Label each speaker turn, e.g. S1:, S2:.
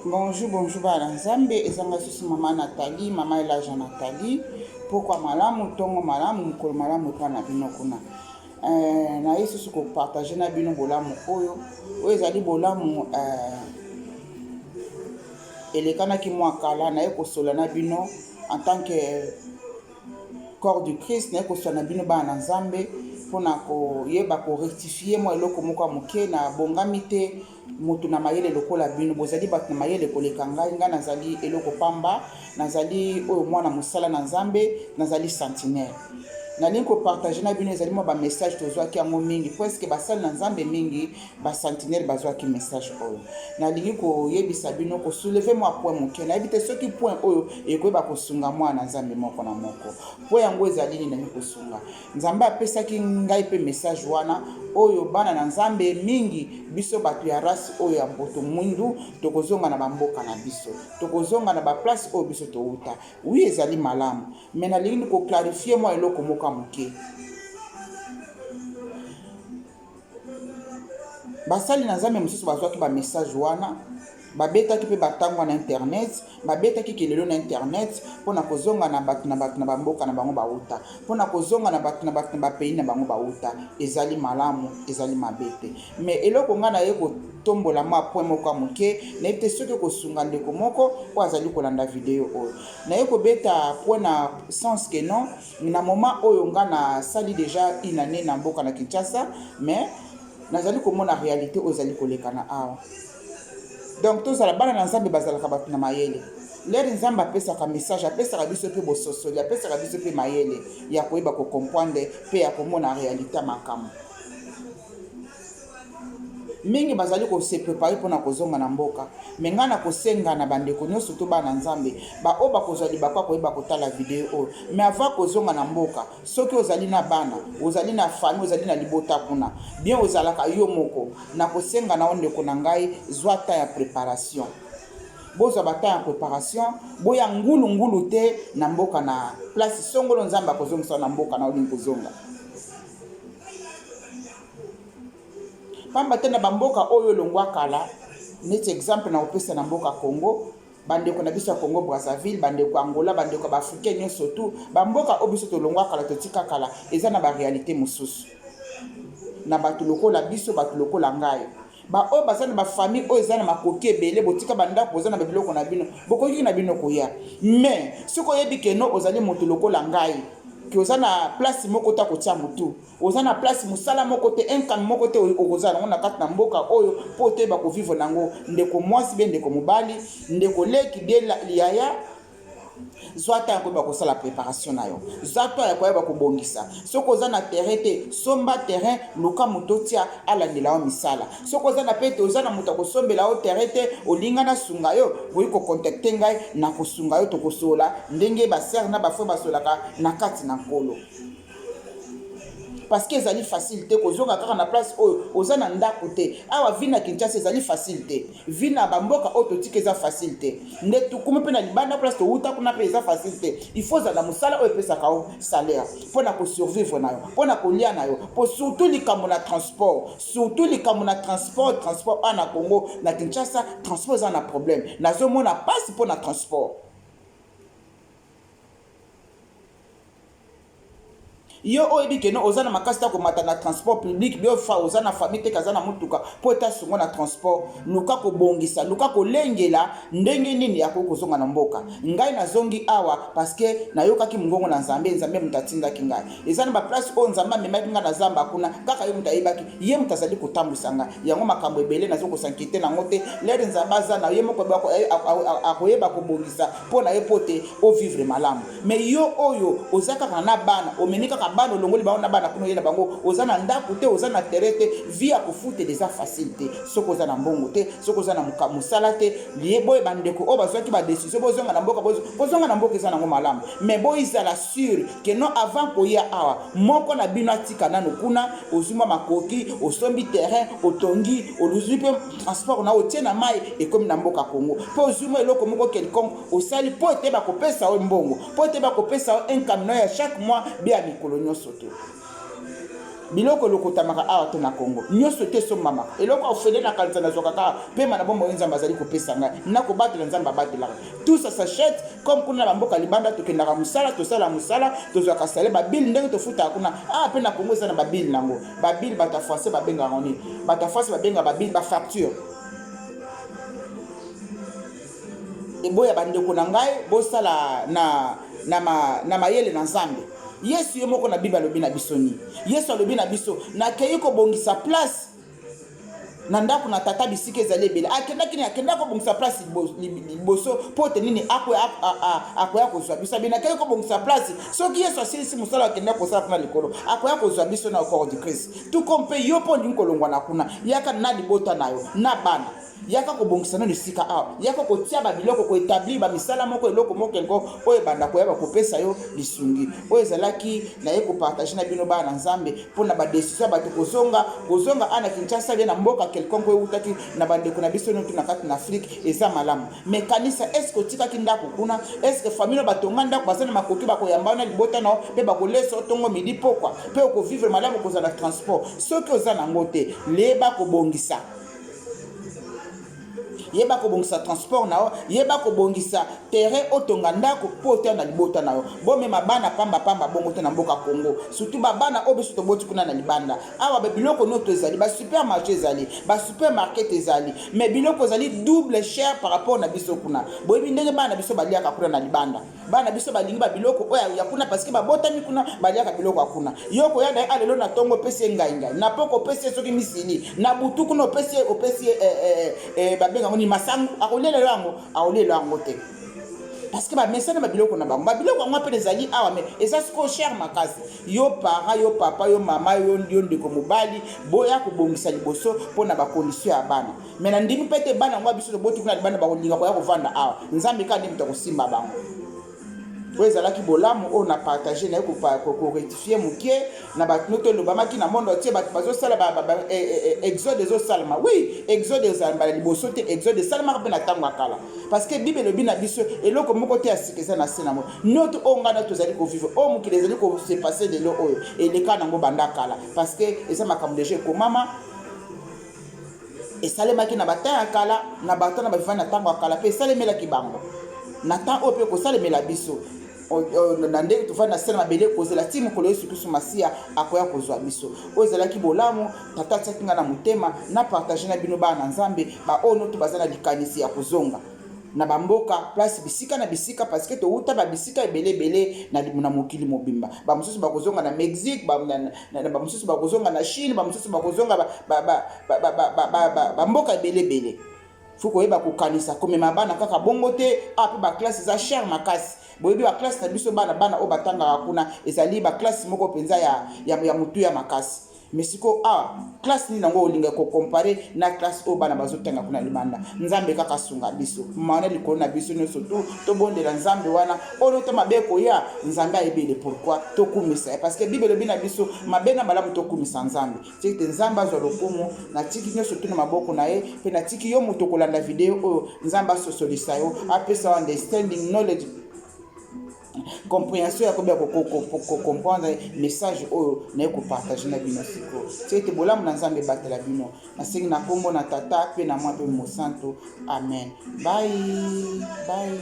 S1: Bonjour, bonjour bana Nzambe, eza ngai susu mama Nathalie, mama Elaja Nathalie. Pokwa malamu, tongo malamu, mokolo malamu epai na bino kuna. Eh, naye susu kopartage na bino bolamu oyo oyo ezali bolamu eh, elekanaki mwa kala naye kosola na bino en tant que corps du Christ naye kosola na bino bana na Nzambe mpona koyeba korectifie mwa eloko moko ya moke na bongami te moto na mayele lokola bino bozali bato na mayele koleka ngai ngai nazali eloko pamba nazali oyo mwana mosala na Nzambe nazali sentinelle nalingi kopartage na bino ezali mwa bamessage tozwaki yango mingi presque basali na Nzambe mingi ba sentinelle bazwaki message oyo nalingi koyebisa bino kosouleve mwa point moke nayebi te soki point oyo ekoyeba kosunga mwana na nzambe moko na moko point yango ezali nini nalingi kosunga nzambe apesaki ngai mpe message wana oyo bana na nzambe mingi biso bato ya race oyo ya mpoto mwindu tokozonga na bamboka na biso tokozonga na baplace oyo biso towuta wi ezali malamu me nalingi koklarifie mwa eloko moko ya moke Basali na Nzambe mosusu bazwaki ba message wana, babetaki mpe batangwa na internet, babetaki kelelo na internet mpo na kozonga na bato na bato na bamboka na bango bauta, mpo na kozonga na bato na bato na bapays na bango bauta. Ezali malamu, ezali mabe te. Mais eloko ngai naye kotombola mwa point moko ya moke, nayebi te soki ekosunga ndeko moko oyo azali kolanda video oyo. Naye kobeta point na sens que non, Na moment oyo nga na sali dejà une annee na mboka na Kinshasa mais nazali komona realite oyo ezali kolekana awa. Donc tozala bana na Nzambe bazalaka bato na mayele. Lere Nzambe apesaka message apesaka biso pe bososoli apesaka biso pe mayele ya koyeba ko comprendre pe ya komona realite ya makambo. Mingi bazali ko se preparer pona kozonga na mboka mais ngai nakosenga na bandeko nionso to bana Nzambe ba oyo bakozwa libaku ya koyeba kotala video oyo mais avant kozonga na mboka soki ozali na bana ozali na famille ozali na libota kuna bien ozalaka yo moko nakosenga na yo ndeko na ngai zwa temps ya preparation bozwa ba temps ya preparation boya ngulu ngulu te na mboka na place songolo Nzambe akozongisa na mboka na olingi kozonga. Pamba te na ba mboka oyo olongwa kala, neti exemple na kopesa na mboka Congo, ba ndeko na biso ya Congo Brazzaville, ba ndeko ya Angola, ba ndeko ya ba africain nionso tout, ba mboka oyo biso tolongwa kala, totika kala, eza na ba realite mosusu. Na batu lokola biso, batu lokola ngai. Ba oyo baza na ba famille oyo eza na makoki ebele, botika ba ndako, boza na ba biloko na bino, bokoki na bino koya. Mais soki oyebi que non ozali moto lokola ngai, que oza na place moko te ya kotia mutu, Oza na place musala moko te income moko te okozala nango na kati na mboka oyo po otoyeba ko vivre nango ndeko mwasi be ndeko mobali ndeko leki de yaya zwa temps ya koyeba kosala preparation na yo zwa temps ya koyeba kobongisa soki oza na terrain te somba terrain luka moto otia alandela yo misala soki oza na pe te oza na moto akosombela yo terrain te olinga nasunga yo okoki kocontacte ngai na kosunga yo tokosolola ndenge basere na bafrere basololaka na kati na nkolo parce que ezali facile te kozonga kaka na place oyo oza na ndako te awa vie na Kinshasa ezali facile te vie na bamboka oyo totika eza facile te nde tukumi mpe na libanda place towuta kuna mpe eza facile te il faut ozala na mosala oyo epesaka yo salaire mpo na kosurvivre na yo mpo na kolia na yo mpo surtout likambo na transport surtout likambo na transport transport awa na Congo na Kinshasa transport eza na problème nazomona mpasi mpo na transport Yo oyebi que non oza na makasi ta komata na transport public bio fa oza na famille te kaza na mutuka po ete asungo na transport luka kobongisa luka kolengela ndenge nini akoki kozonga na mboka ngai nazongi awa parce que nayokaki mongongo na nzambe nzambe moto atindaki ngai eza na baplace oyo nzambe amemaki ngai na zamba kuna kaka ye moto ayebaki ye moto azali kotambwisa ngai yango makambo ebele nazo kosankete nango te lere nzambe aza na ye moko akoyeba kobongisa mpo na ye mpo te ovivre malamu Mais yo oyo oza kaka na bana omemi kaka bana olongoli bango na bana kuna oye na bango oza na ndaku te oza na terrain te vie ya kofutela eza facile te soki oza na mbongo te soki oza na mosala te liye boye bandeko oyo bazwaki ba decision bozonga na mboka bozonga na mboka eza nango malamu mais boizala sur que non avant koya awa moko na bino atika nanu kuna ozwi mwa makoki osombi terrain otongi ozwi mpe transport na otie na mai ekomi na mboka Congo mpe ozwi mwa eloko moko quelconque osali mpo ete bakopesa yo mbongo mpo ete bakopesa yo income no ya chaque mois be ya mikolo nyonso te. Biloko elokotamaka awa te na Congo. Nyoso te esombamaka. Eloko ya ofele na kanisa nazwaka kaka pema na bomoi Nzambe azali kopesa ngai. Na kobatela Nzambe abatelaka. Tout ça s'achète comme kuna na bamboka libanda tokendaka mosala, tosala mosala, tozwaka salaire, ba bill ndenge tofutaka kuna. Awa pe na Congo eza na ba bill nango. Ba bill bato ya français babengaka yango nini? Bato ya français babengaka ba bill ba facture. Eboya bandeko na ngai bosala na, na, ma, na mayele na Nzambe. Yesu ye moko na Bible alobi na biso nini? Yesu alobi na biso, nakei kobongisa place na ndako na tata bisika ezali ebele. Akendaki nini? Akendaki kobongisa place liboso mpo te nini akoya kozwa biso. Abi nakei kobongisa place. Soki Yesu asilisi mosala akendaki kosala kuna likolo, akoya kozwa biso na corps du Christ. Tout comme mpe yo mpo olingi kolongwa na kuna, yaka na libota na yo na bana. Yaka kobongisa nanu esika awa, yaka kotia ba biloko, ko etablir ba misala moko, eloko moko quelque oyo ebanda koya bakopesa yo lisungi. Oyo ezalaki naye ko partager na bino bana na Nzambe pona ba decision ya bato kozonga, kozonga awa na Kinshasa bien na mboka quelconque oyo ewutaki na ba ndeko na biso nioto na kati na Afrique eza malamu. Mais kanisa est ce que otikaki ndako kuna? Est ce que famille no batonga ndako baza na makoki bakoyamba yo na libota na yo pe bakolesa yo tongo midi pokwa pe oko vivre malamu okozala na transport? Soki oza na ngo te, leba kobongisa. Yeba kobongisa transport na yo, yeba kobongisa terrain otonga ndako mpo oteya na libota na yo. Bomema bana pamba pamba bongo te na mboka Congo, surtout ba bana oyo biso toboti kuna na libanda. Awa ba biloko nioto ezali, ba supermarché ezali, ba supermarket ezali, mais biloko ezali double cher par rapport na biso kuna. Boyebi ndenge bana na biso baliaka kuna na libanda. Bana biso balingi ba biloko oyo ya kuna parce que babotami kuna, baliaka biloko ya kuna. Yo koya na ye ah lelo na tongo opesi ye ngai ngai, na poko opesi ye soki misili, na butu kuna opesi ye opesi ye eh, eh, eh, babenga yango nini masangu, akolia lelo yango, akolia lelo yango te. Parce que bamesana ba biloko na bango, ba biloko yango mpe ezali awa mais eza sikoyo cher makasi. Yo parent, yo papa, yo mama, yo, yo ndeko mobali, boya kobongisa liboso mpo na ba condition ya bana. Mais na ndimi pe te bana yango ya biso toboti kuna libanda bakolinga koya kovanda awa. Nzambe kaka nde moto akosimba bango. Oyo ezalaki bolamu oyo na partage naye ko rectifier moke na bato noto elobamaki na monde entier bato bazosala ba, ba, ba, eh, eh, eh, exode ezosalama. Oui, exode ezala mbala liboso te, exode esalamaka mpe na ntango ya kala. Parce que Bible elobi na biso eloko moko te ya sika eza na se na moi. Noto oyo ngai na tozali kovivre, oyo mokili ezali ko se passer lelo oyo eleka nango banda kala. Parce que eza makambo deja ekomama Esalemaki na ba temps ya kala, na bato wana bavivaki na tango ya kala, mpe esalemelaki bango. Na temps oyo mpe ekosalemela biso. Na ndenge tofandi na se na mabele, kozela tii mokolo Yesu Kristo Masiya akoya kozwa biso. Oyo ezalaki bolamu Tata atiaki ngai na motema na partager na bino bana na Nzambe, ba oyo nioto baza na likanisi ya kozonga na ba mboka place bisika na bisika parce que towuta ba bisika ebele ebele na, na mokili mobimba. Ba mosusu bakozonga na Mexique, ba, na, na, ba mosusu bakozonga na Chine, ba mosusu bakozonga ba, ba, ba, ba, ba, ba, ba, ba, ba mboka ebele ebele. Faut koyeba kokanisa komema bana kaka bongo te. Ah, pe ba classe eza cher makasi. Boyebi ba classe na biso bana bana oyo batangaka kuna ezali ba classe moko mpenza ya, ya, ya motuya makasi. Mais sikoyo awa classe nini yango olinga ko comparer na classe oyo bana bazotanga kuna libanda? Nzambe kaka asunga biso, mawa na likolo na biso nyonso tu tobondela Nzambe wana oyo to mabe ekoya, Nzambe ayebi le pourquoi tokumisa ye parce que Bible elobi na biso mabe na malamu tokumisa Nzambe. Tika ete Nzambe azwa lokumu, natiki nyonso tu na maboko na ye pe natiki yo moto okolanda video oyo, Nzambe asosolisa yo, apesa yo understanding knowledge comprehension ya kobe ko comprendre message oyo naye ko partager na bino sikoyo. Tika ete bolamu na Nzambe ebatela bino. Nasengi na kombo na Tata pe na Mwana pe Mosantu. Amen. Bye. Bye.